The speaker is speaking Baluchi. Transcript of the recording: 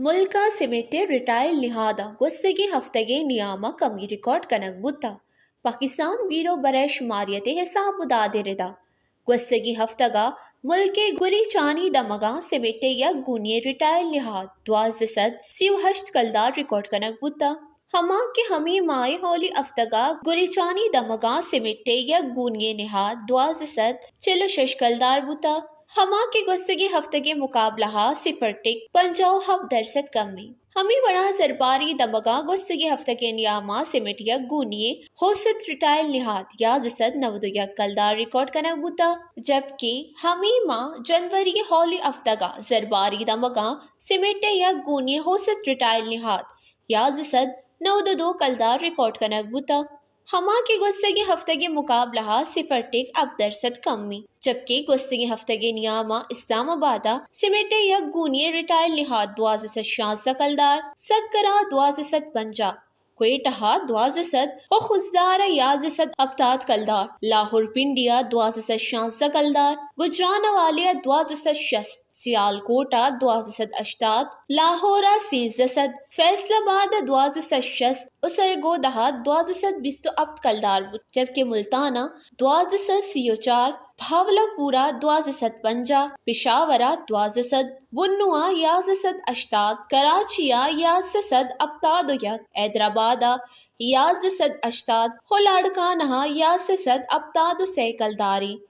ملک ءَ سیمنٹ ءِ ریٹائل نہاد ءَ گوستگیں ہفتگے ءِ نیام ءَ کمی ریکارڈ کنگ بوتگ۔ پاکستان بیر ءُ بر ءِ شماریت ءِ حساب ءُ داد ءِ ردا گوستگیں ہفتگ ءَ ملک ءِ گریچانی دمگاں سیمنٹ ءِ یک گونی ءِ ریٹائل نہاد دوازدہ سد سی ءُ ہشت کلدار ریکارڈ کنگ بوتگ۔ ہما کہ ہمے ماہ ءِ اولی ہفتگ ءَ گریچانی دمگاں سیمنٹ ءِ یک گونی ءِ نہاد دوازدہ سد چل ءُ شش کلدار بوتگ، ہما کہ گوستگیں ہفتگ ءِ مقابلہ ءَ صفر ٹک پنجاہ ءُ ہپت درسد کم اِنت۔ ہمے وڑا زرباری دمگاں گوستگیں ہفتگ ءِ نیام ءَ سیمنٹ یک گونی ءِ اوست ریٹائل نہاد یازدہ سد نود ءُ یک کلدار ریکارڈ کنگ بوتگ، جبکہ ہمے ماہ جنوری ءِ اولی ہفتگ ءَ زرباری دمگاں سیمنٹ ءِ یک گونی ءِ اوست ریٹائل نہاد یازدہ سد نود ءُ دو کلدار ریکارڈ کنگ بوتگ، ہما کہ گوستگیں ہفتگ ءِ مقابلہ ءَ صفر ٹک ہپت درسد کم اِنت، جبکہ گوستگیں ہفتگ ءِ نیام ءَ اسلام آباد ءَ سیمنٹ ءِ یک گونی ءِ ریٹائل نہاد دوازدہ سد شانزدہ کلدار، سکر ءَ دوازدہ سد پنجاہ، کوئٹہ ءَ دوازدہ سد ءُ خضدار ءَ یازدہ سد ہپتاد کلدار، لاہور پنڈی ءَ دوازدہ سد شانزدہ کلدار، گوجرانوالے ءَ دوازدہ سد شست، سیالکوٹ ءَ دوازدہ سد ہشتاد، لاہور ءَ سیزدہ سد، فیصل آباد ءَ دوازدہ سد شست ءُ سرگودہ ءَ دوازدہ سد بیست ءُ ہپت کلدار بوت، جبکہ ملتان ءَ دوازدہ سد سی ءُ چار، بھاولپور ءَ دوازدہ سد پنجاہ، پشاور ءَ دوازدہ سد، بنوں ءَ یازدہ سد ہشتاد، کراچی ءَ یازدہ سد ہپتاد ءُ یک، حیدرآباد ءَ یازدہ سد ہشتاد ءُ لاڑکانہ ءَ یازدہ سد ہپتاد ءُ سئے کلدار اِنت۔